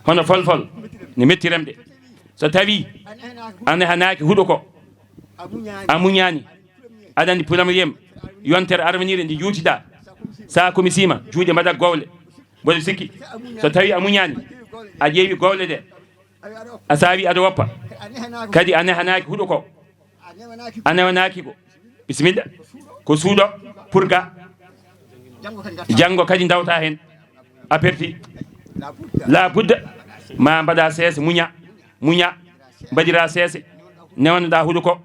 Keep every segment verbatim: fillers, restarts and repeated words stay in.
Hono folfol ne metti remde. So tawi a nehanaaki huɗo ko, a muñaani, aɗa anndi problème yem, yontere arwaniire nde juutiɗa, sa komisima juuɗe mbaɗa gowle. Mboɗo sikki so tawi a muñaani, a ƴeewi gowle ɗe, a saawi aɗa woppa, kadi a nehanaaki huɗo ko, a newanaaki ko, bisimilla. Ko suuɗo pour ga, janngo kadi ndawta heen. A perti. La budda ma mbaɗa seese, muña, muña, mbaɗira seese, newnoɗa huɗo ko,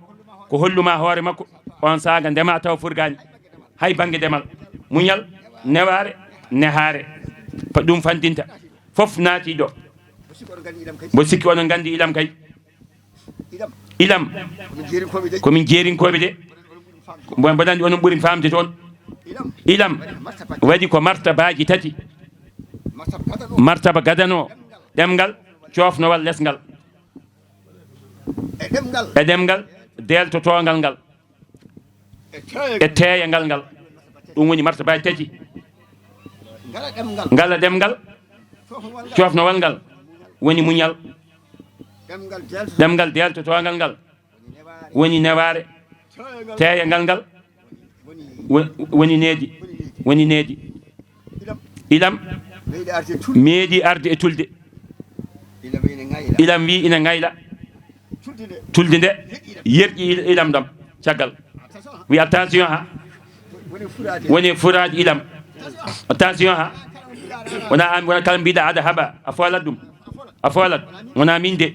ko holluma hoore makko, on saaga ndema taw furgani. Hay bannge demal, muñal, newaare, nehaare, pa-, ɗum fandinta. Fof naati ɗo. Mbo sikki onon nganndi ilam kay. Ilam, komin jeerinkooɓe de. Mbo mbaɗandi onon ɓuri famde toon. Ilam waɗi ko martabaaji tati. Martaba gadano, ɗemngal, coofnowal, lesngal. E ɗemngal deeltotoongal ngal. E teeyangal ngal. Ɗum woni martabaaji tati. Ngala ɗemngal, coofnowal ngal woni muñal. Ɗemngal deeltotoongal ngal woni newaare. Teeyangal ngal wo-, woni needi, woni needi. Ilam meeɗi arde e tulde. Ilam wi ina ngayla. Tulde nde yerƴi il-, ilam ɗam caggal. Wi attention ha. Woni furaaji ilam. Attention ha. Wona an, wona kala mbiɗa aɗa haɓa. A foolat ɗum. A foolat. Wona min de.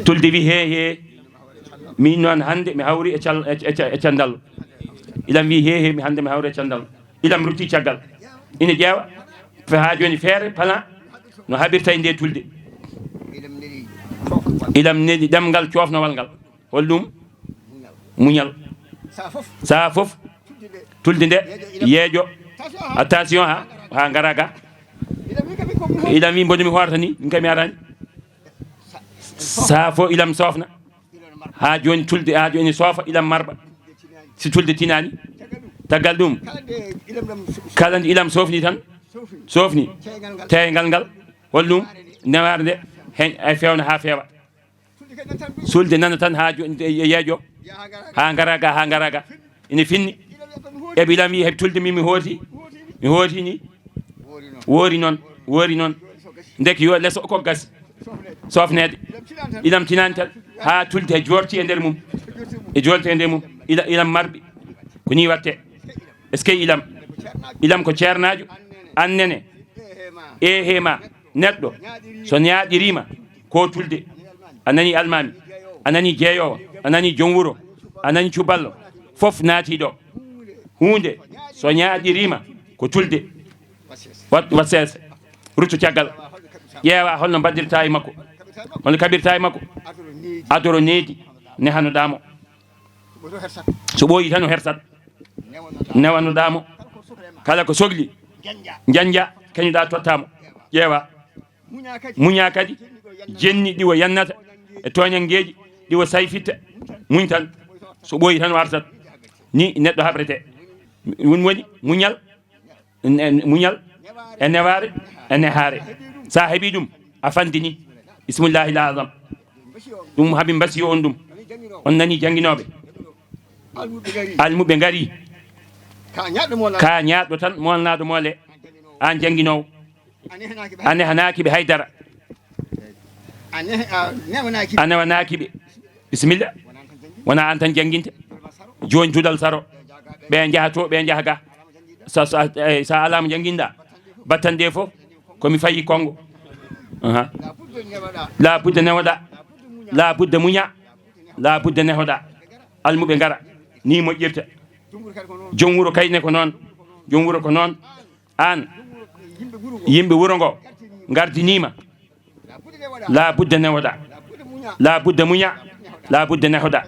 Tulde wi he he. Min noon hannde mi hawri e cal-, e, e, e candal. Ilam wi he he, mi hannde mi hawri e candal. Ilam rutti caggal. Ina ƴeewa. Fe-, haa jooni feere, plan, no haɓirta e nde tulde. Ilam neli ɗemngal coofnowal ngal. Hol ɗum? Muñal. Saha fof, tulde nde yeeƴo. Attention ha, ha ngara ga. Ilam wi mboɗo mi hoorta ni, min kam mi arani. Saha fof ilam soofna. Ha jooni tulde, ha jooni soofa ilam marɓa. Si tulde tinaani, tagal ɗum, kala nde ilam soofni tan, soofni teeyngal ngal, hol ɗum? Newaare nde, hen ay fewna ha feewa. Sulde nana tan ha jo-, yeeƴo, ha ngara ga, ha ngara ga. Ina finni. Eɓe ilam wi heɓe tulde min mi hooti, mi hooti ni. Woori noon, woori noon. Ndeke yo leso ko gasi. Sofneede. Ilam tinani tan. Ha tulde e joorti e nder mum. E joorti e nder mum. Ila-, ilam marɓe. Ko ni watte. Est-ce que ilam? Ilam ko ceernaajo. Annene. Ehe ma. Neɗɗo. So ñaaɗiriima. Ko tulde. A nani almaami. A nani jeeyoowo. A nani joom wuro. A nani cuballo. Fof naati ɗo. Huunde. So ñaaɗiriima. Ko tulde. Wat, wat sees. Rutto caggal. Ƴeewa holno mbaɗirta e makko. Holno kaɓirta e makko. Adoro needi. Nehanoɗa mo. So ɓooyi tan o hersat. Newanoɗa mo. Kala ko sogli. Janja. Keñoɗa totta mo. Ƴeewa. Muña kadi. Jenni ɗiwo yannata. E toñangeeji. Ɗiwo sayfitta. Muñ tan. So ɓooyi tan o artat. Ni neɗɗo haɓrete. Ɗum woni muñal. En, en muñal, e newaare, e nehaare. Sa heɓi ɗum, a fandini. Bismillahi l-azam. Ɗum haɓi mbasiyo on ɗum. On nani jannginooɓe. Almuɓe ngari. Ka ñaaɗɗo tan, molnaɗo mole. An jannginoowo. A nehanaaki ɓe haydara. A nehanaaki ɓe. Bisimilla. Wona an tan jannginte. Jooni duɗal saro. Ɓe njaha to, ɓe njaha ga. Sa, sa, eh, sa alaa mo jannginɗa. Battande fof. Ko mi fayi Konngo. Aha. La budda newoɗa. La budda muña. La budda nehoɗa. Almuɓe ngara. Ni moƴƴirta. Joom wuro kayne ko noon. Joom wuro ko noon. Aan, yimɓe wuro ngo ngardiniima. La budda newoɗa. La budda muña. La budda nehoɗa.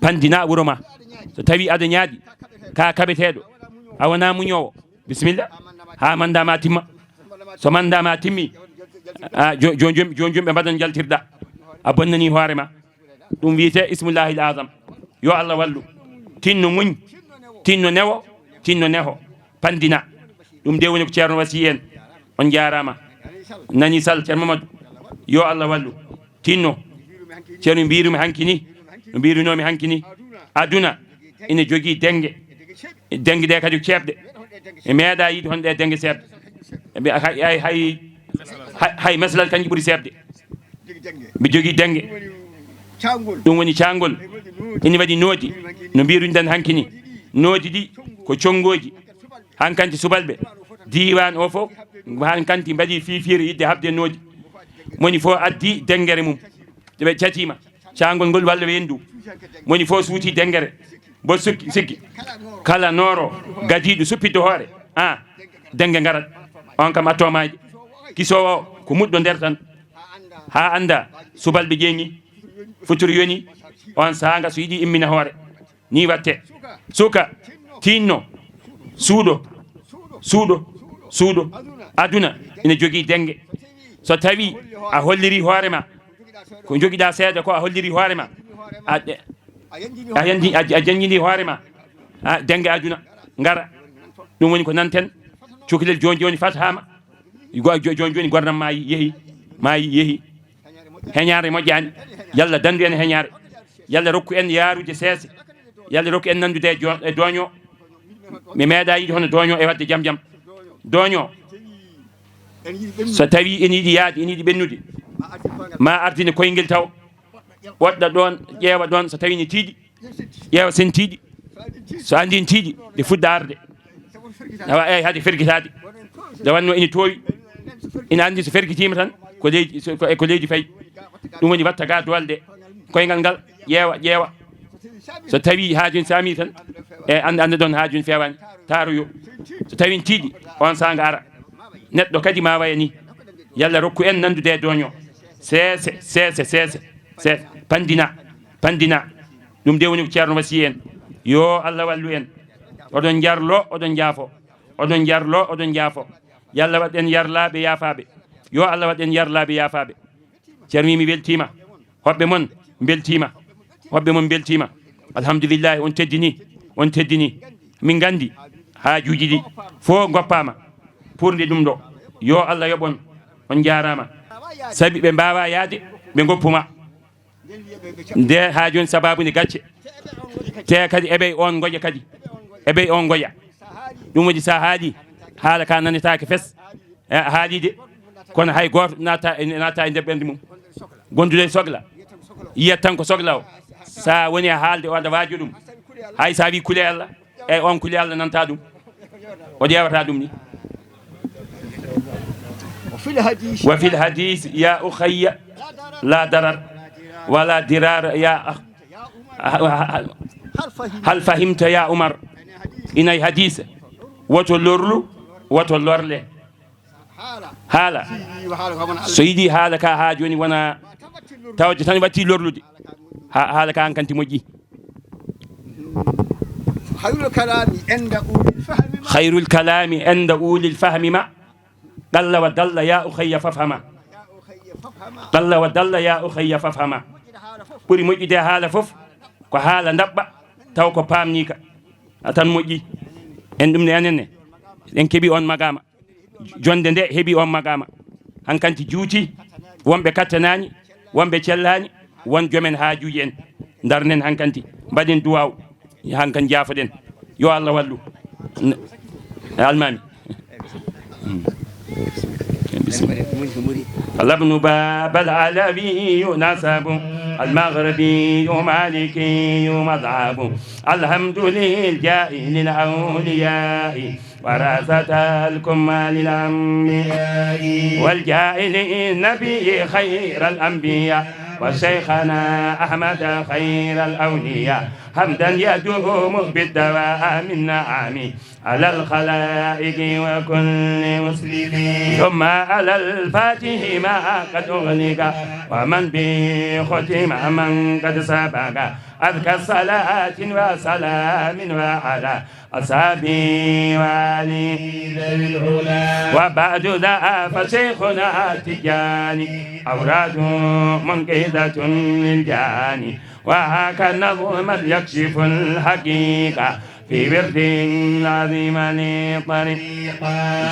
Pandina wuro ma. So tawi aɗa ñaaɗi, ka kaɓeteeɗo, a wona muñoowo. Bisimilla. Ha manda ma timma. So manda ma timmi, a, jo-, jo-, jom-, jom-, jom ɓe mbaɗan jaltirɗa. A bonnani hoore ma. Ɗum wiyetee ismullahil azam. Yo Allah wallu. Tinno muñ. Tinno newo. Tinno neho. Pandina. Ɗum de woni ko Ceerno wasi en. On njaaraama. Nani Sall, Ceerno Mamadou. Yo Allah wallu. Tinno. Ceerno, mbirumi hanki ni. No mbirunoomi hanki ni. Aduna ina jogii denge. Denge ɗe kadi ko ceeɓɗe. Mi meeɗa yiide hono ɗe denge seeɓɗe. Ɓe hay, hay, hay, hay, hay meslal kanji ɓuri seeɓde. Ɓe jogii denge. Ɗum woni caangol. Ina waɗi noodi. No mbiruɗen hanki ni. Noodi ɗi ko conngooji. Hankanti subalɓe diiwaan o fof, hankanti mbaɗi fiifiire yiɗde haɓde noodi. Moni fof addi denngere mum. Ɓe catiima caangol ngol walla weendu. Moni fof suuti denngere. Mbo sukki, sikki kala nooro gadiiɗo suppitde hoore, a, dennge ngarat. On kam attoomaaji. Kisoowo o ko muɗɗo nder tan. Haa annda subalɓe ƴeeŋi, futuro yoni, on saanga so yiɗi immina hoore. Ni watte. Suka, tinno, suuɗo, suuɗo, suuɗo. Aduna ina jogii denge. So tawi a holliri hoore ma, ko jogiɗa seeɗa ko a holliri hoore ma, a, a, yanji-, a, a janjini hoore ma, a, denge aduna ngara. Ɗum woni ko nanten. Cukalel jooni jooni fat hama. Go-, jo-, jooni jooni gordam maayi, yehi, maayi, yehi. Heñaare moƴƴaani. Yalla dandu en heñaare. Yalla rokku en yaarude seese. Yalla rokku en nandude e jo-, e dooño. Mi meeɗa yiide hono dooño e waɗde jam jam. Dooño, so tawi ene yiɗi yaade, ene yiɗi ɓennude, ma ardine koyngel taw. Ɓoɗɗa ɗoon, ƴeewa ɗoon, so tawi ne tiiɗi, ƴeewa sen tiiɗi. So anndi ne tiiɗi, ɗe fuɗɗa arde. Awa, eyi, hade fergitaade. Nde wannoo ene toowi. Ina anndi so fergitiima tan, ko leydi, so, ko, ko leydi fayi. Ɗum woni watta ga doole ɗe. Koyngal ngal, ƴeewa, ƴeewa. So tawi haaju ne saami tan, e annda, annda ɗoon haaju ne feewaani, taaroyo. So tawi ne tiiɗi, on saanga ara. Neɗɗo kadi ma waya ni. Yalla rokku en nanndude e dooño. Seese, seese, seese, seese. Pandina, pandina. Ɗum de woni ko Ceerno wasii en. Yo Allah wallu en. Oɗon njarlo, oɗon njaafo. Oɗon njarlo, oɗon njaafo. Yalla waɗ en yarlaaɓe yaafaaɓe. Yo Allah waɗ en yarlaaɓe yaafaaɓe. Ceerno wi mi weltiima. Hoɓɓe mon mbeltiima. Hoɓɓe mon mbeltiima. Alhamdulillahi, on teddini. On teddini. Min nganndi haajuuji ɗi fof ngoppaama. Purde ɗum ɗo. Yo Allah yoɓ on. On njaaraama. Sabi ɓe mbaawaa yahde, ɓe ngoppu ma. Nde haa jooni sabaabu nde gacce. Te kadi eɓey on ngoƴa kadi. Eɓey on ngoƴa. Ɗum waɗi so a haalii, haala ka nanetaake fes. E, a haalii de. Kono hay gooto naata, naata e nder ɓernde mum. Gonduɗo e sogla, yiyat tan ko sogla o. So a woni e haalde o, aɗa waajo ɗum. Hay so a wii kule Allah, e on kule Allah nanta ɗum. O ƴeewata ɗum ni. وفي الحديث يا أخي لا ضرر ولا ضرار يا أخ. Hal fahimta ya Umar? Ina e hadis, woto lorlu, woto lorle. Haala. So yiɗi haala ka haa jooni wona tawde tan watti lorlude. Ha-, haala ka hankanti moƴƴi. خير الكلام عند أولي الفهم ما. خير الكلام عند أولي الفهم ما. قل ودل يا أخي فافهما. قل ودل يا أخي فافهما. Ɓuri moƴƴude haala fof ko haala ndaɓɓa taw ko paamniika. A tan moƴƴi. En ɗum ne enen ne. En keɓi on maqaama. Jonde nde heɓi on maqaama. Hankanti juuti, wonɓe kattanaani, wonɓe cellaani, won joomen haajuuji en. Ndarnen hankanti, mbaɗen duwaaw, hankanti jaafoɗen. Yo Allah wallu. N-, almaami. Hmm. Bisimilla. Labnu Baaba al-Alawi nasabu, al-Maghribi maliki madhabu. Alhamdu lil jaa'ili al-awliya'i. ورثة الكمال الأنبياء والجائل النبي خير الأنبياء وشيخنا أحمد خير الأولياء حمدا يدوم بالدوام النعم على الخلائق وكل مسلم ثم على الفاتح ما قد أغلق ومن به ختم من قد سبق أزكى صلاة وسلام وعلى أصحابه وآله ذوي العلا. وبعد ذا فشيخنا التجاني أوراده منقذة للجاني وهاك نظما يكشف الحقيقة في ورد لازم للطريق.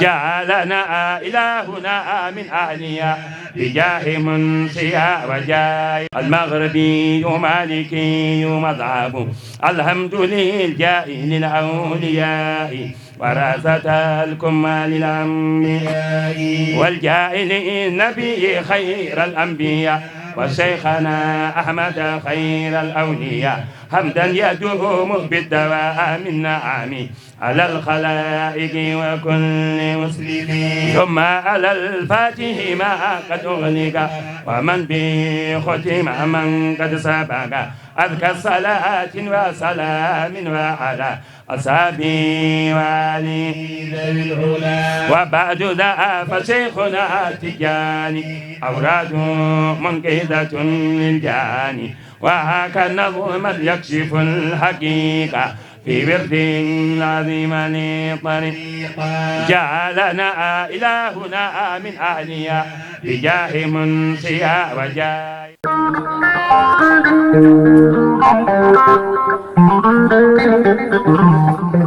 جعلنا إلهنا من أهلها بجاه منشيها وجاه المغربي مالكي مذهب. الحمد للجاه للأولياء ورثة الكمال الأنبياء والجاه للنبي خير الأنبياء وشيخنا أحمد خير الأولياء. حمدا يدوم بالدوام النعم على الخلائق وكل مسلم. ثم على الفاتح ما قد أغلق ومن به ختم من قد سبق. أزكى صلاة وسلام وعلى أصحابه وآله ذوي العلا. وبعد ذا فشيخنا التجاني أوراده منقذة للجاني. وهكا نظما يكشف الحقيقة في ورد لازم للطريق. جعلنا إلهنا من أهلها بجاه منشيها وجاه